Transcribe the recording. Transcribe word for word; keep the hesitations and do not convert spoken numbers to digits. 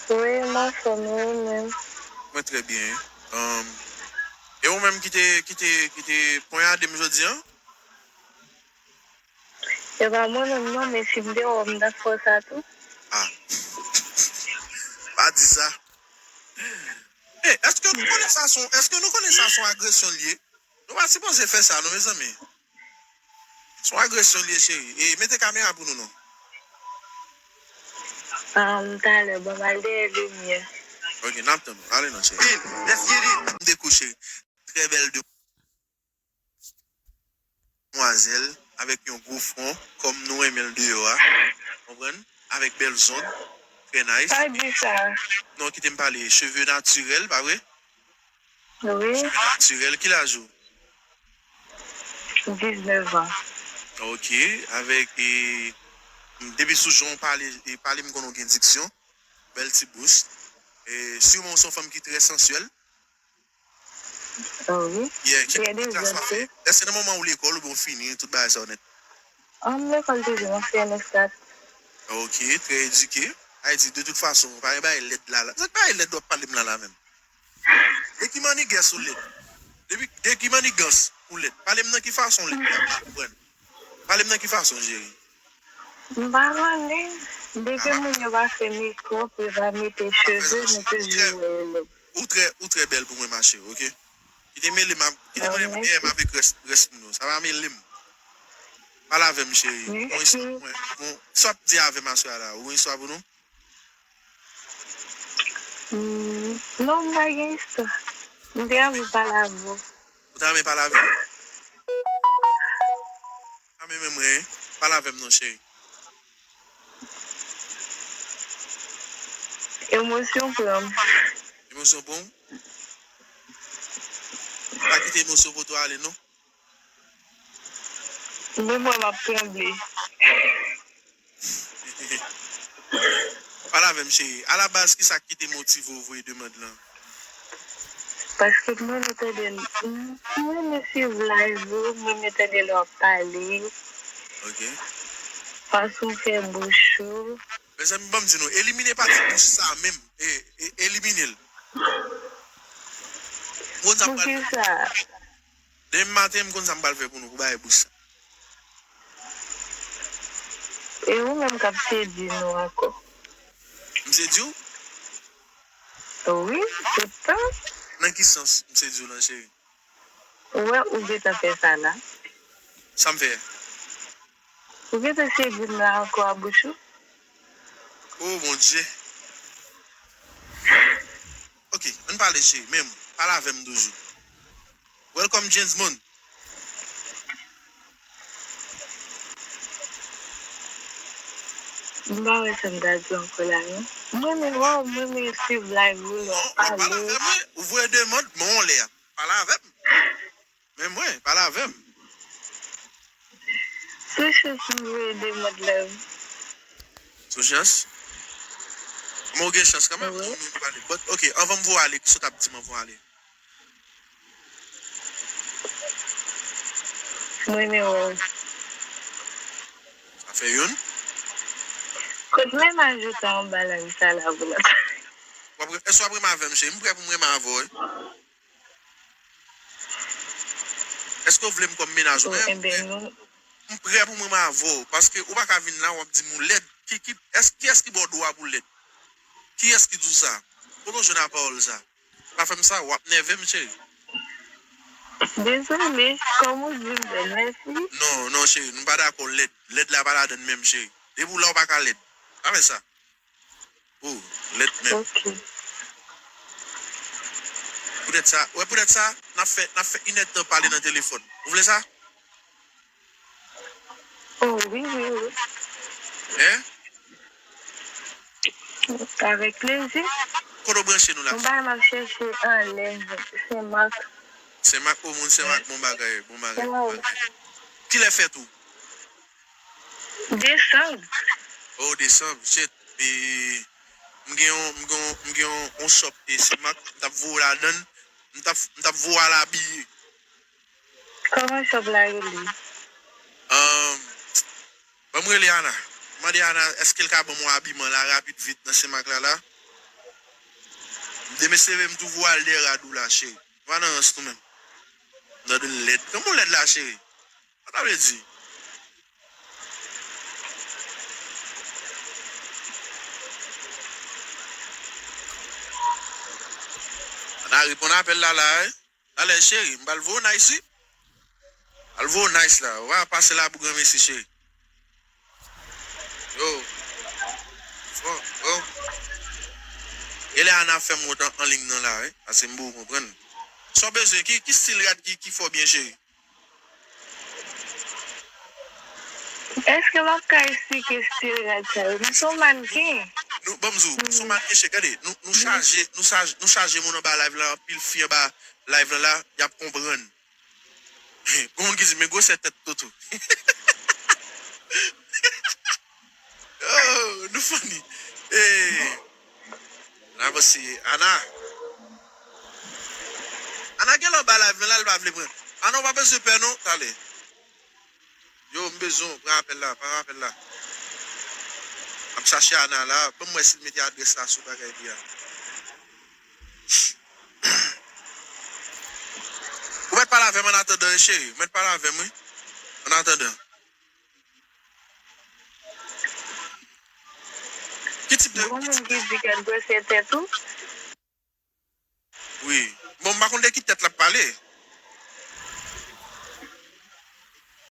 Wi, m anfòm, wi, ou menm? Mwen trè byen. Um, e ou menm ki te, ki te, ki te ponyade m jodi a? E pa mwen menm non, men si m te wè w, m t ap fè w sa tou. Ah. Pa di sa. Hey, èske nou konnen sa son, èske nou konnen sa son agresyon l ye? Nou pa sipoze fè sa non, mezanmi. Son agresyon l ye, cheri. E mete kamera pou nou non. Ah, m talè, ban m al dèyè limyè. Ok, n ap tann ou. Ale non, cheri. Let's get it. M te kouche. Trè bèl demwazèl avèk yon gwo fwon, kòm nou renmen l deyò a. Konprann? Avèk bèl zong. Trè nice. Pa di sa. Non, kite m pale. Cheve natirèl, pa vre? Wi. Cheve natirèl, ki laj ou? Diznèf an. Ok, avèk, e, depi sou jan w pale, e, pale m konnen w gen diksyon, bèl ti bouch. E, siman w se yon fanm ki trè sansyèl. Oh, wi. Yeah, ki, ki klas w ap fè? Èske nan moman ou lekòl oubyen w fini, tout bagay sa yo nèt? Ah, m lekòl toujou, m ap fè M S kat. Ok, trè edike. Sa vle di, de tout fason, pa gen bagay lèd la, la. Sa k bagay lèd w ap pale m la, la menm? De ki mannigès ou lèd? Depi, de ki mannigans ou lèd? Pale m nan ki fason lèd la, m pa konprann. Pale m nan ki fason, cheri. M pa konnen. Depi moun yo pa fè mekòp, yo pa mete cheve, nou toujou wè yo lèd. Ou trè, ou trè bèl pou mwen, ma chérie, ok? Kite mele m, kite mele m dèyè m avèk rès, rès moun yo. Sa pa mele m. Pale avè m, cheri. Bon, istwa pou mwen. Bon, sa w ap di avè m aswè a la? Ou gen istwa pou nou? Hmm, non, m pa gen istwa. M te anvi pale avè w. Ou ta renmen pale avè m? A, men, men mwen, pale avè m non, cheri. Emosyon pran m. Emosyon pran w? Pa kite emosyon pote w ale, non. Menm mwen, m ap tranble. Pale avè m, cheri. Alabaz, ki sa ki te motive w voye demann lan? Paske mwen renmen tande, mwen renmen swiv live ou, mwen renmen tande lè w ap pale. Ok. Fason w fè bouch ou. Mezanmi, ban m di nou, elimine pati bouch sa menm. E, e, elimine l. M konn sa m pral fè. Poukisa? Demen maten, m konn sa m pral fè pou nou, pou bagay bouch sa. E ou menm k ap sedui nou ankò. M sedui w? Wi, tout tan. Nan ki sans m sedui w lan, cheri? Ou wè ou gentan fè sa la. Sa m fè? Ou gentan sedui m la ankò a bouch ou? Oh, Bondye. Ok, ann pale, cheri, men pale avè m toujou. Welcome, James Bond. M pa wè sa m ta di ankò la, non. Mwen, men, waw, mwen, men swiv live ou, lè w pale. Non, pale avè mwen, ou voye demann, men on lè a. Pale avè m. Men mwen, pale avè m. Sou chans m voye demann la. Sou chans? Men w gen chans kanmenm, wi, nou, nou pale. But, ok, anvan m voye ale, kisa w t ap di m anvan w ale? Mwen renmen wè w. Sa fè youn. Kot mennaj ou ta anba live sa la pou la? W ap re-, èske w ap renmen avè m, cheri? M prè pou m renmen avè w, wi. Èske w vle m kòm mennaj ou? Oh, men, enben, m prè, non. M prè pou m renmen avè w, paske ou pa ka vin la, w ap di m ou lèd. Ki, ki, èske, kiyès ki ba w dwa pou w lèd? Kiyès ki di w sa? Kote w jwenn a pawòl sa? Pa fè m sa, w ap nève m, cheri. Dezole, kòm ou di m bèl, mèsi. Non, non, cheri, nou pa dakò lèd. Lèd la pa ladann menm, cheri. Depi w la, w pa ka lèd. Pa fè sa. Oh, lèd menm. Ok. Poutèt sa, wè, poutèt sa, n ap fè, n ap fè inèdtan pale nan telefòn. Ou vle sa? Oh, wi, wi, wi. Hein? Avèk plezi. Kote w branche nou la? Yon bagay m ap chèche anlè Senmak. Senmak, oh, moun Senmak, bon bagay, bon bagay, bon bagay. Kilè fèt ou? Desanm. Oh, desanm, shit. E, m gen yon, m gen yon, m gen yon, yon shop, e, Senmak, m t ap voye w ladann, m t ap, m t ap voye w al abiye. Kòman shop la rele? Ahn, ban m rele Ana. Mande Ana, èske l ka ban m yon abiman la, rapid, vit, nan Senmak la, la? Demen se leve m twouve w al dèyè rad ou la, cheri. Pa nan rans nou menm. Nan de lèd. Kòman w lèd la, cheri? Sa ta vle di? Ana reponn apèl la la, wi. Talè, cheri, m pral voye w nice, wi. Al voye w nice la. Ou pa pase la pou granmesi, cheri. Yo. Bon, bon. Genlè Ana fè m wont an, an liy nan la, wi. Paske m poko konprann. Sa w bezwen? Ki, ki stil rad ki, ki fè w byen, cheri? Èske m ap ka esplike stil rad sa yo? Nou se yon mannken. Nou, ban m di w, nou se yon mannken, cheri. Gade, nou, nou chaje, nou chaje, nou chaje moun anba live la, anpil fi anba live la, la, y ap konprann. Gon moun ki di, men gwosè tèt Toto. Oh, nou funny. Hey. N avanse. Ana. Ana genlè anba live la, l pa vle pran. Ana, ou pa bezwen pè non, talè. Yo, m bezwen w, pran apèl la, pran apèl la. M ap chache Ana la, ban m wè si l mete adrès la sou bagay li a. Ou mèt pale avè m annatandan, wi, cheri. Ou mèt pale avè m, wi. Annatandan. Ki tip de. Gon moun ki di kèt gwosè tèt ou? Wi. Bon, m pa konn de ki tèt l ap pale.